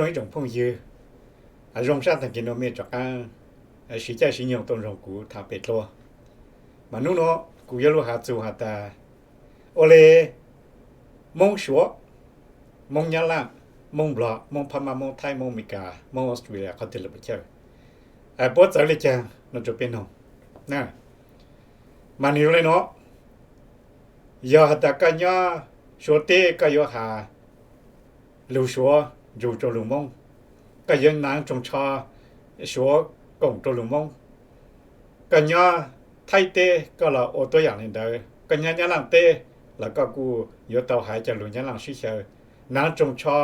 Ib tsoom phooj ywg, zoo sab tag kis no mej rov qaab siv caij siv nyoog tuaj nrug kuv thaam pem dlua. Mas nub nuav kuv yuav lug has txug has tas, ua le Moob Suav, Moob Nyab Laaj, Moob Nplog, Moob Phab Mab, Moob Thaib, Moob Amelikas, Moob Australia qhov twg lug puas chawj, puab txawv le caag no rua peb noog. Mas nwg le nuav, yog has tas koj nyob Suav teb koj yuav has lug Suav nrug rua lug Moob, koj yuav naav tsoog tsho Suav koom rua lug Moob. Koj nyob Thaib teb koj los ua tuab yaam le ntawd, koj nyob Nyab Laaj teb los koj kuj yuav tau has cov lug Nyab Laaj sib xyaw, naav tsoog tsho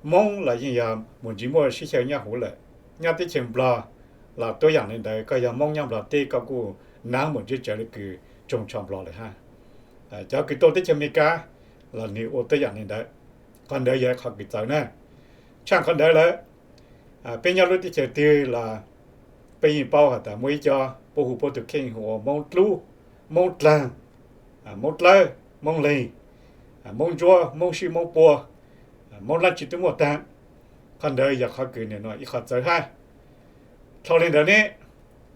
Moob los yeej yog mus ntsiv muaj sib xyaw nyob huv lawm. Nyob teb chaws Nplog los tuab yaam le ntawd, koj yog Moob nyob Nplog teb koj kuj naav mus ntsiv tsawv le kws tsoog tsho Nplog lawm hab. Cov kws tuaj teb chaws Amelikas los nwg ua tuab yaam le ntawd. Qhov ntawd yog qhov kws txawv na. Tshaaj qhov ntawd lawm, peb nyob lub teb chaws twg los peb yeej paub has tas muaj ib co puab hu puab tug kheej hu ua Moob Dlub, Moob Dlaag, Moob Dlawb, Moob Leeg, Moob Ntsuab, Moob Sib, Moob Pua, Moob dlaab tsi tub muaj taag. Qhov ntawd yog qhov kws nwg nuav ib qhov txawv hab. Dlhau le ntawd ne,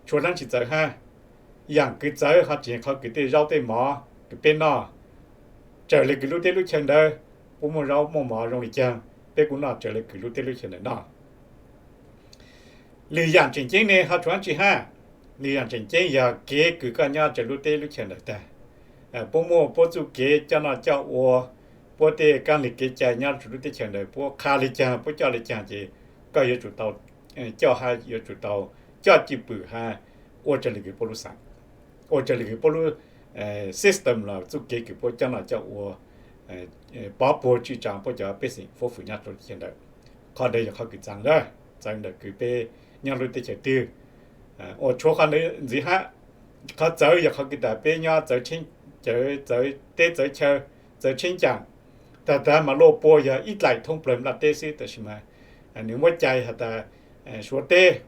tshuav dlaab tsi txawv hab? Yaam kws txawv ho tseem qhov kws tej zaub tej mov kws peb noj, raws le kws lub teb lub chaw ntawd puab muaj zaub muaj mov zoo le caag, peb kuj noj raws le kws lub teb lub chaw ntawd noj. Lwm yaam tseem ceeb ne ho tshuav dlaab tsi hab? Lwm yaam tseem ceeb yog kev kws koj nyob raws lub teb lub chaw ntawd tag. Puab muaj puab txuj kev coj noj coj ua, puab tej kaab le kev cai nyob raws lub teb chaws ntawd puab qha le caag puab coj le caag ces koj yuav tsum tau coj hab yuav tsum tau coj cwj pwm hab ua raws le kws puab lub xaav, ua raws le kws puab lub system los txuj kev kws puab coj noj coj ua, pov puag tsim tsaa puab cov pej xeem fuv fwm nyob rau teb chaws ntawd. Qhov ntawd yog qhov kws txawv, txawv ntawm kws peb nyob lub teb chaws twg. Ua tshuav qhov ntawd ntxiv hab, qhov txawv yog qhov kws tas peb nyob txawv teb txawv chaw, txawv cheeb tsam, tag tag mas luaj puag yog ib dlaim thoob plawg nplaj teb xwb, tab sis mas nwg muab cais has tas Suav teb,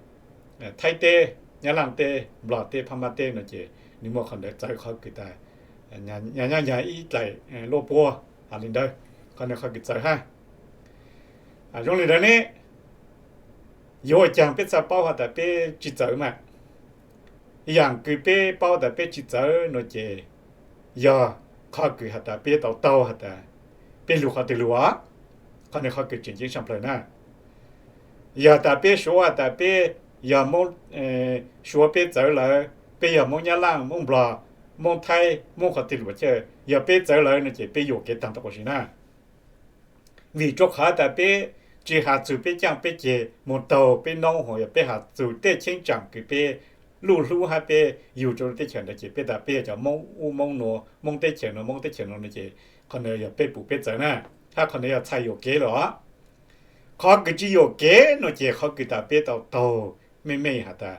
Thaib teb, Nyab Laaj teb, Nplog teb, Phab Mab teb no ces nwg muaj qhov ntawd txawv qhov kws tas nyag nyag ib dlaim luaj puag has le ntawd. Qhov ntawd qhov kws txawv hab. Zoo le ntawd ne, yuav ua caag peb txhaj paub has tas peb tsi txawv mas? Yaam kws peb paub tas peb tsi txawv no ces yog qhov kws has tas peb tau taug has tas peb lug qhov twg lug os. Qhov ntawd qhov kws tseem ceeb tshaj plawg na. Yog tas peb suav has tas peb yog Moob, suav peb txawv lawm, peb yog Moob Nyab Laaj, Moob Nplog, Moob Thaib, Moob qhov twg lug puas chawj, yog peb txawv lawm no ces peb yuam kev taag tau quas si na. Vim rua qhov tas peb tsi has txug peb caaj peb ceg moog taug peb noob, hos yog peb has txug tej cheeb tsaam kws peb luj hlub hab peb yug rua lub teb chaws ntawd ces peb tas peb yog cov Moob ub Moob nuav, Moob teb chaws nuav, Moob teb chaws nuav no ces qhov ntawd yog peb pum peb txawv na, hab qhov ntawd yog txhais yuam kev lawm os. Qhov kws tsi yuam kev no ces qhov kws tas peb tau taug meej meej has tas,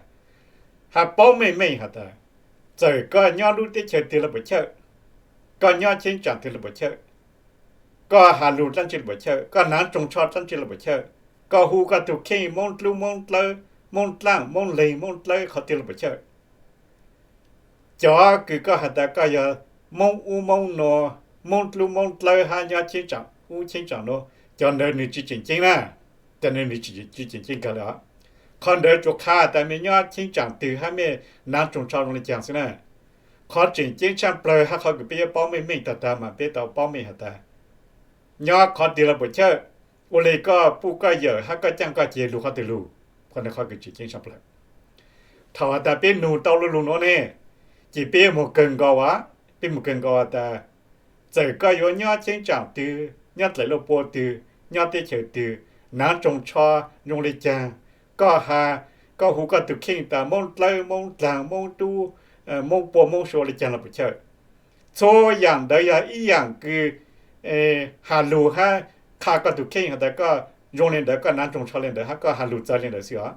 hab paub meej meej has tas, txawm koj nyob lub teb chaws twg lug puas chawj, koj nyob cheeb tsaam twg lug puas chawj, koj has lug dlaab tsi lug puas chawj, koj naav tsoog tsho dlaab tsi lug puas chawj, koj hu koj tug kheej Moob Dlub, Moob Dlawb, Moob Dlaaj, Moob Leeg, Moob Dlawb qhov twg lug puas chawj, cov kws koj has tas koj yog Moob ub Moob nuav, Moob Dlub Moob Dlawb hab nyob cheeb tsaam ub cheeb tsaam nuav, cov ntawd nwg tsi tseem ceeb na. Cov ntawd nwg tsi tseem ceeb kawg le os. Qhov ntawd tsuas qha tas mej nyob cheeb tsaam twg hab mej naav tsoog tsho zoo le caag xwb na. Qhov tseem ceeb tshaj plawg hab qhov kws peb yuav paub meej meej tag tag mas peb tau paub meej has tas, nyob qhov twg lug puas chawj, ua le koj puj koj yawm hab koj caaj koj ceg lug qhov twg lug. Qhov ntawd qhov kws tseem ceeb tshaj plawg. Thaum has tas peb nug tau lu lug nuav ne, ces peb yuav moog kawg nkaus as, peb moog kawg nkaus has tas, txawm koj yuav nyob cheeb tsaam twg, nyob dlaim luaj pua twg, nyob teb chaws twg, naav tsoog tsho zoo le caag, koj has, koj hu koj tug kheej tas Moob Dlawb, Moob Dlaag, Moob Dub, Moob Pua, Moob Sua le caag lug puas chawj, txhua yaam ntawd yog ib yaam kws has lug hab qha koj tug kheej has tas koj zoo le ntawd, koj naav tsoog tsho le ntawd hab koj has lug txawv le ntawd xwb os.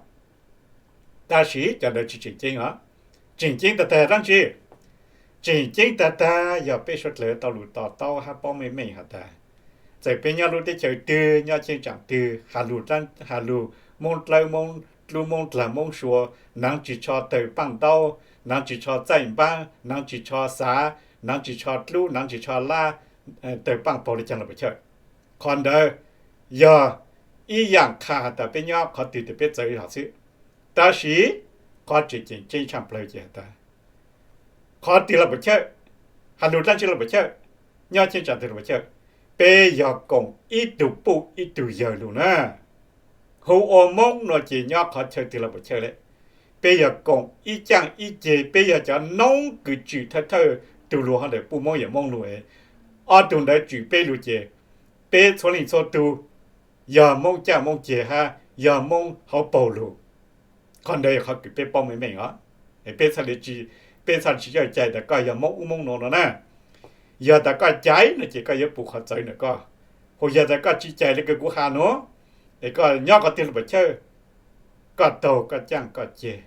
Tab sis cov ntawd tsi tseem ceeb os. Tseem ceeb tag tag dlaab tsi? Tseem ceeb tag tag yog peb suav dlawg tau lug to taub hab paub meej meej has tas, txawm peb nyob lub teb chaws twg, nyob cheeb tsaam twg, has lug, has lug Moob Dlawb, Moob Dlub, Moob Dlaag, Moob Sua, naav tsi tsho tawg paaj ntaub, naav tsi tsho txaij npaab, naav tsi tsho xav, naav tsi tsho dlub, naav tsi tsho lab, tawg paaj paug le caag lug puas chawj. Qhov ntawd yog ib yaam qha has tas peb nyob qhov twg tes peb txawv zog xwb. Tab sis qhov tseem ceeb tshaaj plawg ces has tas qhov twg los puas chawj, has lug dlaab tsi los puas chawj, nyob cheeb tsam twg los puas chawj, peb yog koom ib tug puj ib tug yawg lug na. Hu ua Moob no ces nyob qhov chaw twg los puas chawj le, peb yog koom ib caaj ib ceg, peb yog cov noob kws tswm thawj thawj tug lug hov ntawm puj Moob yawm Moob lug. Ob tug ntawd tswm peb lug ces peb txhua leej txhua tug yog Moob caaj Moob ceg hab yog Moob hauv paug lug. Qhov ntawd yog qhov kws peb paub meej meej os. Peb txhaj le tsis yawj cai tas koj yog Moob ub Moob no no na. Yog tas koj cai no ces koj yuav pum qhov txawv ntawm koj, hu yog tas koj tsis cai le kws kuv has nuav, es koj nyob qhov twg los puas chawj, koj taug koj caaj koj ceg,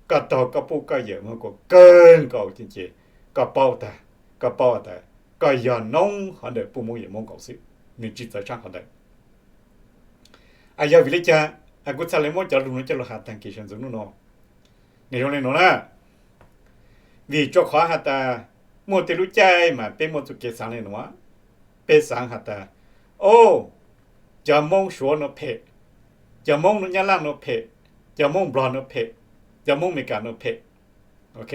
koj taug koj puj koj yawm moog kuas kawg nkaus ces koj paub tas, koj paub tas koj yog noob hov ntawm puj Moob yawm Moob nkaus xwb, nwg tsis txawv tshaaj qhov ntawd. Yog vim le caag kuv txhaj le muab cov lug nuav coj lug has taag kis sawv ntxuv nub no? Nwg zoo le nuav na, vim rua qhov has tas muaj tej lub caij mas peb muaj txuj kev xaav le nuav, peb xaav has tas, o, cov Moob Suav nuav phem, cov Moob Nyab Laaj nuav phem, cov Moob Nplog nuav phem, cov Moob Amelikas nuav phem. Ok,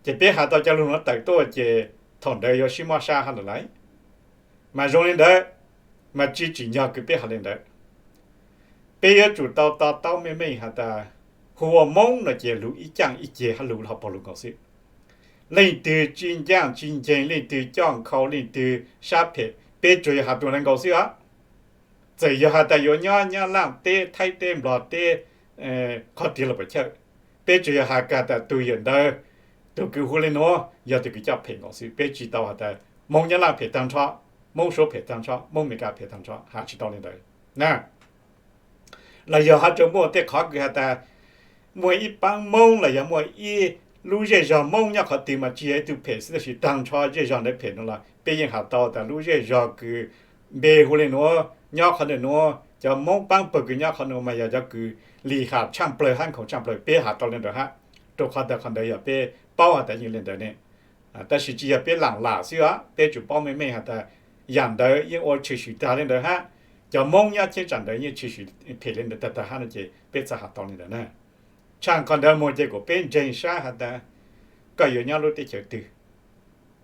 ces peb has tau cov lug nuav tawm tuaj ces thaum ntawd yuav sib mob sab hab lawm lauj. Mas zoo le ntawd, mas tsis tsim nyog kws peb has le ntawd. Peb yuav tsum tau to taub meej meej has tas hu ua Moob no ces lug ib caaj ib ceg hab lug hauv paug lug nkaus xwb. Leej twg tsis ncaaj tsis nceeg, leej twg coj nkhaus, leej twg sab phem, peb tsuas yog has tug ntawd nkaus xwb os. Txawm yog has tas yuav nyob Nyab Laaj teb, Thaib teb, Nplog teb, qhov twg los puas chawj, peb tsuas yog has kag tas tug yawm ntawd, tug kws hu le nuav yog tug kws coj phem nkaus xwb. Peb tsis tau has tas Moob Nyab Laaj phem taag nrho, Moob Suav phem taag nrho, Moob Amelikas phem taag nrho, has tsis tau le ntawd na. Los yog has tas muaj tej qhov kws has tas muaj ib paab Moob los yog muaj ib lub zej zog Moob nyob qhov twg mas tsis yog ib tug phem xwb, tab sis taag nrho zej zog ntawd phem no los peb yeej has tau tas lub zej zog kws npe hu le nuav nyob qhov ntawm nuav, cov Moob paab pawg kws nyob qhov nuav mas yog cov kws lim ham tshaaj plawg hab nkhaus tshaaj plawg, peb has tau le ntawd hab. Rua qhov tas qhov ntawd yog peb paub has tas yeej le ntawd ne. Tab sis tsis yog peb laam lam xwb os, peb tsum paub meej meej has tas yaam ntawd yeej ua tshwm sim taag le ntawd hab. Cov Moob nyob cheeb tsam ntawd yeej tshwm sim phem le ntawd taag taag hab no ces peb txhaj has tau le ntawd na. Tshaaj qhov ntawd moog ces kuas peb ntseeg sab has tas koj yuav nyob lub teb chaws twg,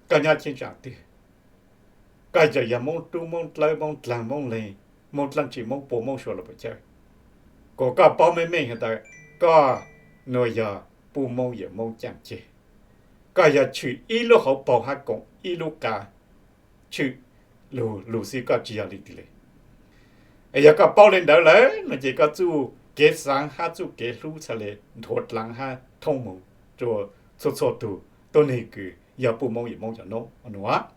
koj nyob cheeb tsam twg, koj txawm yog Moob Dlub, Moob Dlawb, Moob Dlaag, Moob Leeg, Moob Dlaab Tsi, Moob Pua, Moob Suav los puas chawj, kuas koj paub meej meej has tas koj nuav yog puj Moob yawm Moob caaj ceg, koj yog tshwm ib lub hauv paug hab koom ib lub qa, tshwm lug lug xwb, koj tsis yog leej twg le. Es yog koj paub le ntawd lawm no ces koj txuj kev xaav hab txuj kev hlub txhaj le nthuav dlaav hab thoob moog rua txhua txhua tug tuab neeg kws yog puj Moob yawm Moob cov noob nuav.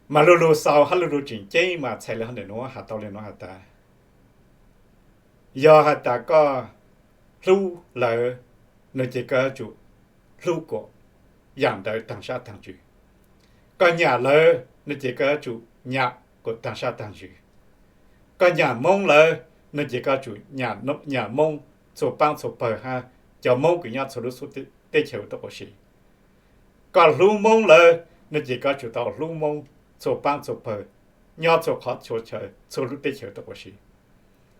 Mas lu lug xaus hab lu lug tseem ceeb mas txhais le hov ntawm nuav has tau le nuav has tas, yog has tas koj hlub lawv no ces koj yuav tsum hlub kuas yaam ntawd taag sab taag ntsws. Koj nyam lawv no ces koj yuav tsum nyam kuas taag sab taag ntsws. Koj nyam Moob lawv no ces koj yuav tsum nyam Moob txhua paab txhua pawg hab cov Moob kws nyob txhua lub xub teb chaws tuaj ua si. Koj hlub Moob lawv no ces koj yuav tsum tau hlub Moob txhua paab txhua pawg nyob txhua qhov txhua chaw txhua lub teb chaws tuaj ua si.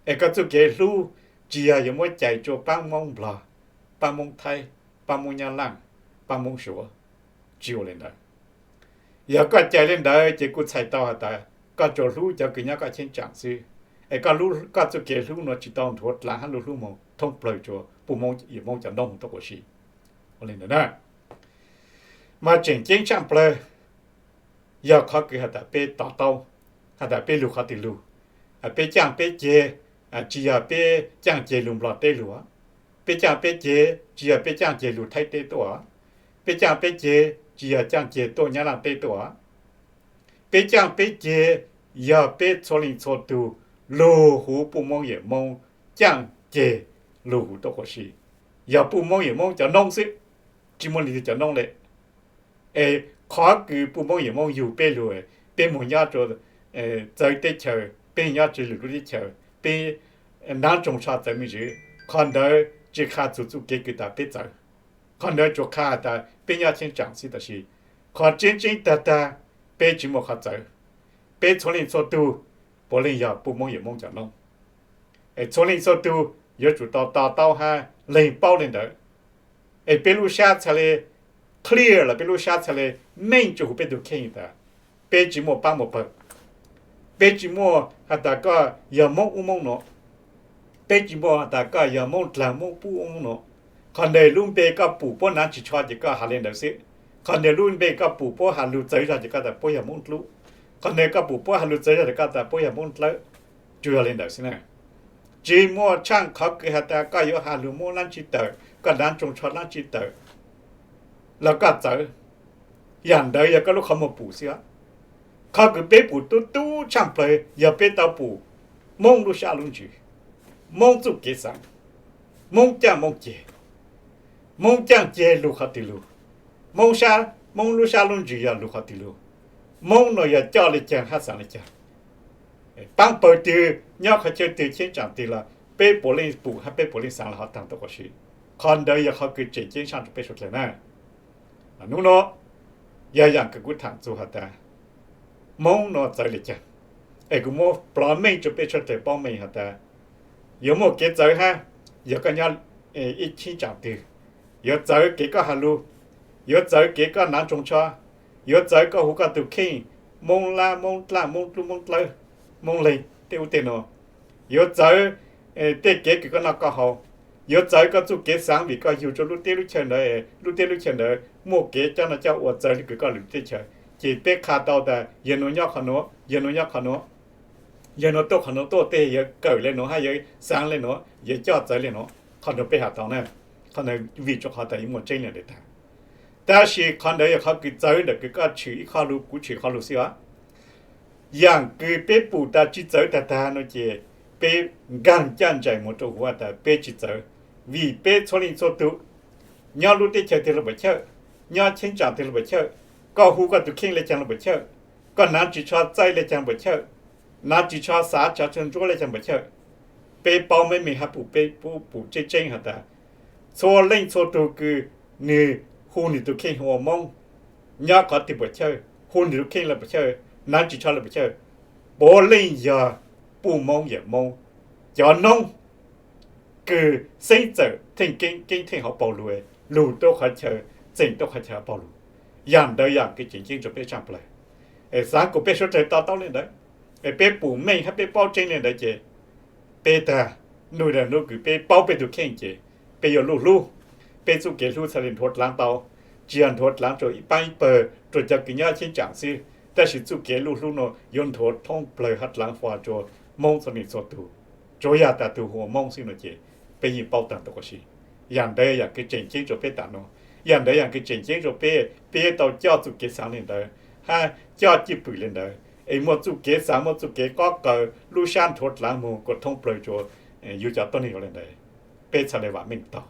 Es koj txuj kev hlub tsis yog yuav muab cais rua paab Moob Nplog, paab Moob Thaib, paab Moob Nyab Laaj, paab Moob Suav, tsis ua le ntawd. Yog koj cais le ntawd ces kuj txhais tau has tas koj tsuas hlub cov kws nyob koj cheeb tsam xwb. Es koj txuj kev hlub nuav tsis tau nthuav dlaav hab lu hlub moog thoob plawg rua puj Moob yawm Moob cov noob tuaj ua si. Ua le ntawd na, mas tseem ceeb tshaaj plawg yog qhov kws has tas peb to taub has tas peb lug qhov twg lug. Peb caaj peb ceg tsis yog peb caaj ceg lug Nplog teb lug, peb caaj peb ceg tsis yog peb caaj ceg lug Thaib teb tuaj, peb caaj peb ceg tsis yog caaj ceg tuaj Nyab Laaj teb tuaj. Peb caaj peb ceg yog peb txhua leej txhua tug lug huv puj Moob yawm Moob caaj ceg lug huv tuaj ua si, yog puj Moob yawm Moob cov noob xwb, tsis muaj leej twg cov noob le. Es qhov kws puj Moob yawm Moob yug peb lug, peb moog nyob rua txawv teb chaws, peb nyob tseg lwm lub teb chaws, peb nab tsoog tsho txawv me ntsis, qhov ntawd tsis qha txug txuj kev kws tas peb txawv. Qhov ntawd tsuas qha tas peb nyob cheeb tsam xwb, tab sis qhov tseeb tseeb tag tag peb tsis muaj qhov txawv. Peb txhua leej txhua tug puav leej yog puj Moob yawm Moob cov noob. Es txhua leej txhua tug yuav tsum tau to taub hab lees paub le ntawd, es peb lub sab txhaj le clear los peb lub sab txhaj le meej rua huv peb tug kheej tas peb tsis muaj paab muaj pawg. Peb tsis muaj has tas koj yog Moob ub Moob no, peb tsis muaj has tas koj yog Moob dlaag Moob pub ub Moob no. Qhov ntawd lub npe koj pum puab naav tsis tsho ces koj has le ntawd xwb. Qhov ntawd lub npe koj pum puab has lug txawv zog ces koj tas puab yog Moob dlub. Qhov ntawd koj pum puab has lug txawv zog ces koj tas puab yog Moob dlawb. Tsuas yog le ntawd xwb na. Tsis muaj tshaaj qhov kws has tas koj yuav has lug Moob dlaab tsi tawm, koj naav tsoos tsho dlaab tsi tawm los koj txawv. Yam ntawd yog koj lub qhov muag pum xwb. Qhov kws peb pum tub tub tshaaj plawg yog peb tau pum Moob lub sab lub ntsws, Moob txuj kev xaav, Moob caaj Moob ceg, Moob caaj ceg lug qhov twg lug, Moob sab, Moob lub sab lub ntsws yog lug qhov twg lug, Moob nuav yog coj le caag hab xaav le caag. Paab pawg twg nyob qhov chaw twg cheeb tsaam twg los peb puav leej pum hab peb puav leej xaav le hov taag tuaj quas si. Qhov ntawd yog qhov kws tseem ceeb tshaaj rua peb suav dlawg na. Nub nua yog yaam kws kuv thaam txug has tas Moob nuav txawv le caag, es kuv muab plov meej rua peb suav dlawg paub meej has tas yuav muaj kev txawv hab yog koj nyob ib cheeb tsaam twg. Yuav txawv kev koj has lug, yuav txawv kev koj naav tsoos tsho, yuav txawv koj hu koj tug kheej Moob lab Moob dlaaj Moob dlub Moob dlawb, Moob leeg tej ub tej nuav. Yuav txawv tej kev kws koj noj koj haus, yuav txawv koj txuj kev xaav vim koj yug rua lub teb lub chaw ntawd, lub teb lub chaw ntawd muaj kev coj noj coj ua txawv le kws koj lwm teb chaws. Ces peb qha tau tas yawg nuav nyob qhov nuav, yawg nuav nyob qhov nuav, yawg nuav tuaj qhov nuav tuaj tej yuav kawm le nuav hab yuav xaav le nuav yuav coj txawv le nuav. Qhov ntawd peb has tau na, qhov ntawd vim rua qhov tas yuav muaj tseeb le ntawd taag. Tab sis qhov ntawd yog qhov kws txawv ntawm kws koj tshwm ib qho lug kuv tshwm qhov lug xwb os. Yaam kws peb pum tas tsis txawv taag taag nuav ces peb nkaag caj ntsais moog rua huv tas peb tsis txawv, vim peb txhua leej txhua tug nyob lub teb chaws twg lug puam chawj, nyob cheeb tsaam twg lug puam chawj, koj hu koj tug kheej le caag lug puam chawj, koj naav ris tsho txaij le caag puam chawj, naav ris tsho xav tsav tsho ntsuab le caag puam chawj. Peb paub meej meej hab pum, peb pum tseeb tseeb has tas txhua leej txhua tug kws nwg hu nwg tug kheej ua Moob, nyob qhov twg puam chawj, hu nwg tug kheej le puam chawj, naav ris tsho le puam chawj, puav leej yog puj Moob yawm Moob cov noob kws xeeb txawm theej keeb keeb theej hauv paug lug, lug tuab qhov chaw, txeem tuab qhov chaw hauv paug lug. Yaam ntawd yaam kws tseem ceeb rua peb tshaaj plawg. Es xaav kuas peb suav dlawg to taub le ntawd, es peb pum meej hab peb paub tseeb le ntawd ces peb taag, nub dag nub kws peb paub peb tug kheej ces peb yuav luj hlub, peb txuj kev hlub txhaj le nthuav dlaav tau, tsis yog nthuav dlaav rua ib paab ib pawg rua cov kws nyob cheeb tsaam xwb, tab sis txuj kev luj hlub nuav yuav nthuav thoob plawg hab dlaav fua rua Moob txhua leej txhua tug, tsuav yog tas tug hu ua Moob xwb nuav ces peb yeej paub taag tuab quas si. Yaam ntawd yaam kws tseem ceeb rua peb taam nuav, yaam ntawd yaam kws tseem ceeb rua peb, peb tau coj txuj kev xaav le ntawd, hab coj cwj pwm le ntawd, es muaj txuj kev xaav muaj txuj kev qob qaws lub sab nthuav dlaav moog kuas thoob plawg rua yug cov tuab neeg le ntawd, peb txhaj le vaam meej tau.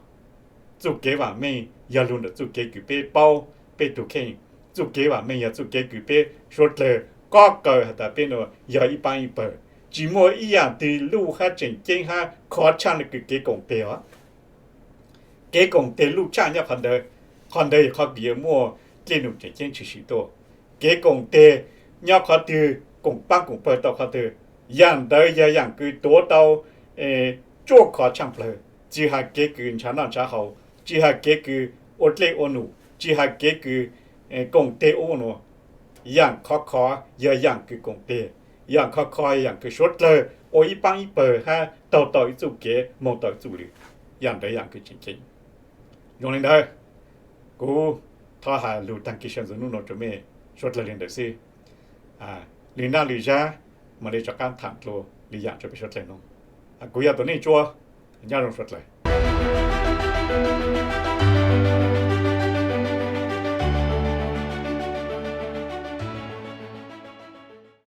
Txuj kev vaam meej yog lug ntawm txuj kev kws peb paub peb tug kheej. Txuj kev vaam meej yog txuj kev kws peb suav dlawg qob qaws has tas peb nuav yog ib paab ib pawg. Tsis muaj ib yaam twg luj hab tseem ceeb hab khov tshaaj le kws kev koom teg os. Kev koom teg luj tshaaj nyob qhov ntawd, qhov ntawd yog qhov kws yuav muaj dlej num tseem ceeb tshwm sim tuaj. Kev koom teg nyob qhov twg, koom paab koom pawg tau qhov twg, yaam ntawd yog yaam kws tuav tau tsuaj khov tshaaj plawg, tsis has kev kws nrhav noj nrhav haus, tsis has kev kws ua dlej ua num, tsis has kev kws koom teg ub nuav. Yaam khov khov yog yaam kws koom teg, yaam khov khov yog yaam kws suav dlawg ua ib paab ib pawg hab taug tau ib txuj kev moog tau ib txuj lwm. Yaam ntawd yaam kws tseem ceeb. Zoo le ntawd, kuv thov has lug taag kis sawv ntxuv nub nuav rua mej suav dlawg le ntawd xwb. Lwm naj lwm zag mam le rov qaab thaam dlua lwm yaam rua peb suav dlawg noog. Kuv yog Tuam Neej Tsua, nyob zoo suav dlawg.